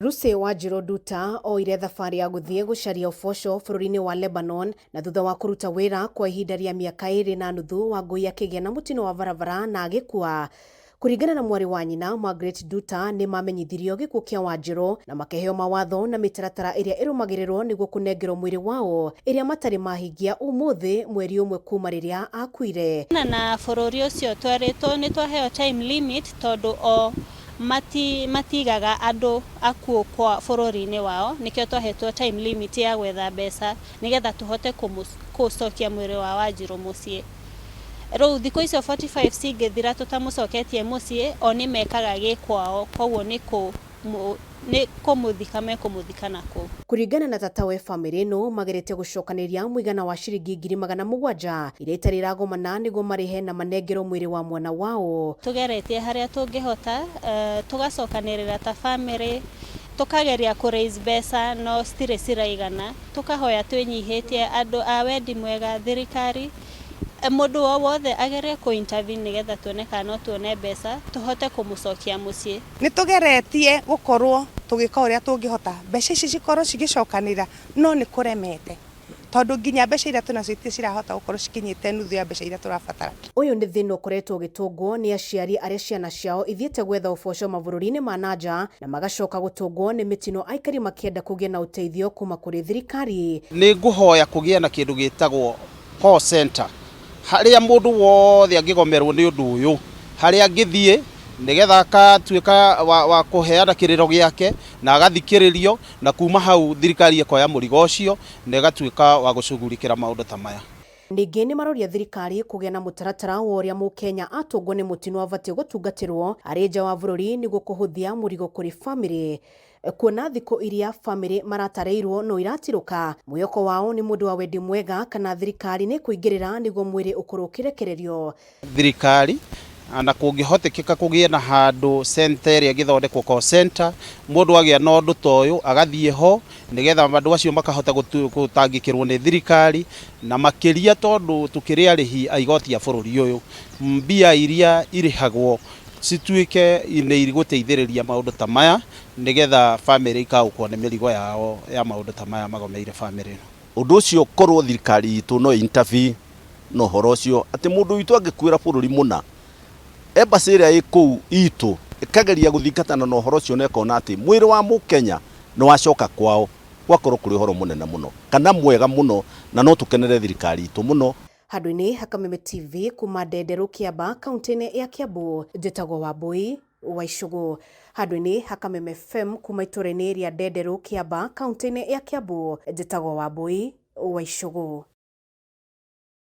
Lucy Wanjiru Nduta oire thabarĩ ya gũthiĩ gũcaria ũboco bũrũri-inĩ wa Lebanon na thutha wa kũruta wĩra kwa ihinda rĩa mĩaka 2.5 Wangũi akĩgĩa na mũtino wa barabara na agĩkua. Kũringana na mwarĩ wa nyina Margaret Nduta nĩ mamenyithirio gĩkuũ kĩa Wanjiru na makĩheo mawatho na mĩtaratara ĩrĩa ĩrũmagĩrĩrwo nĩguo kũnengerwo mwĩrĩ wao ĩrĩa matarĩ mahingia ũmũthĩ mweri ũmwe kuma rĩrĩa akuire. Na bũrũri ũcio twerĩtwo nĩ twaheo time limit tondũ o matigaga andũ akuũ kwa bũrũri-inĩ wao, nĩkĩo twahetwo time limit ya gwetha mbeca nĩgetha tũhote kũcokia mwĩrĩ wa Wanjiru mũciĩ. Rĩu thikũ icio 45 cingĩthira tũtamũcoketie mũciĩ, o nĩ mekaga gĩkwao, koguo nĩ kũmũthika mekũmũthika nakũu. Kũringana na tatawe famĩlĩ ĩno magerete gũcokanĩria mũigana wa ciringi 700,000 iria itarĩ iragomana nĩguo marĩhe na manengerwo mwĩrĩ wa mwana wao. Tũgeretie harĩa tũngĩhota, tũgacokanĩrĩra ta famĩlĩ, tũkageria kũ raise mbeca no citirĩ ciraigana, tũkahoya twĩnyihĩtie andũ a wendi mwega, thirikari, mũndũ o wothe agerie kũ intervene nĩgetha tuone kana no tuone mbeca tũhote kũmũcokia mũciĩ. Nĩ tũgeretie gũkorwo tũgĩka ũrĩa tũngĩhota mbeca ici cikorwo cigĩcokanĩrĩra, no nĩ kũremete tondũ nginya mbeca iria twĩnacio itirĩ cirahota gũkorwo cikinyĩte nuthu ya mbeca iria tũrabatara. Ũyũ nĩ thĩna ũkoretwo ũgĩtũngwo nĩ aciari arĩa ciana ciao ithiĩte gwetha ũboco mabũrũri-inĩ ma nanja na magacoka gũtũngwo nĩ mĩtino aikari makĩenda kũgĩa na ũteithio kuma kũrĩ thirikari. Nĩ ngũhoya kũgĩe na kĩndũ gĩtagwo call center harĩa mũndũ wothe angĩgomerwo nĩ ũndũ ũyũ, harĩa angĩthiĩ nĩgetha akatuĩka wa kũheana kĩrĩro gĩake na agathikĩrĩrio, na kuma hau thirikari ĩkoya mũrigo ũcio na ĩgatuĩka wa gũcugurikĩra maũndũ ta maya. Ningĩ nĩ maroria thirikari kũgĩa na mũtaratara wa ũrĩa mũkenya atũngwo nĩ mũtino abatiĩ gũtungatĩrwo arĩ nja wa bũrũri nĩguo kũhũthia mũrigo kũrĩ famĩlĩ. Kuona thikũ iria famĩlĩ maratarĩirwo no iratirũka, mwĩhoko wao nĩ mũndũ wa wendi mwega kana thirikari nĩ kũingĩrĩra nĩguo mwĩrĩ ũkorwo ũkĩrekererio. Thirikari na kũngĩhotekeka kũgĩe na handũ center ĩrĩa ĩngĩthondekwo call center, mũndũ agĩa na ũndũ ta ũyũ agathiĩ ho nĩgetha andũ acio makahota gũtangĩkĩrwo nĩ thirikari, na makĩria tondũ tũkĩrĩ arĩhi a igoti a bũrũri ũyũ, mbia iria irĩhagwo cituĩke nĩ igũteithĩrĩria maũndũ ta maya nĩgetha famĩlĩ ikaũkwo nĩ mĩrigo yao ya maũndũ ta maya magomeire famĩlĩ ĩno. Ũndũ ũcio korwo thirikari itũ no intervene na ũhoro ũcio atĩ mũndũ witũ angĩkuĩra bũrũri mũna, embassy ĩrĩa ĩ kũu itũ ĩkageria gũthingatana na ũhoro ũcio na ĩkona atĩ mwĩrĩ wa mũkenya nĩ wacoka kwao, gwakorwo kũrĩ ũhoro mũnene mũno kana mwega mũno, na no tũkenere thirikari itũ mũno. Handũ-inĩ ha Kameme TV kuma Ndenderũ Kĩamba kaunti-inĩ ya Kiambu, njĩtagwo Wambui wa Icũgũ. Handũ-inĩ ha Kameme FM kuma itũũra-inĩ rĩa Ndenderũ Kĩamba kaunti-inĩ ya Kiambu, njĩtagwo Wambui wa Icũgũ.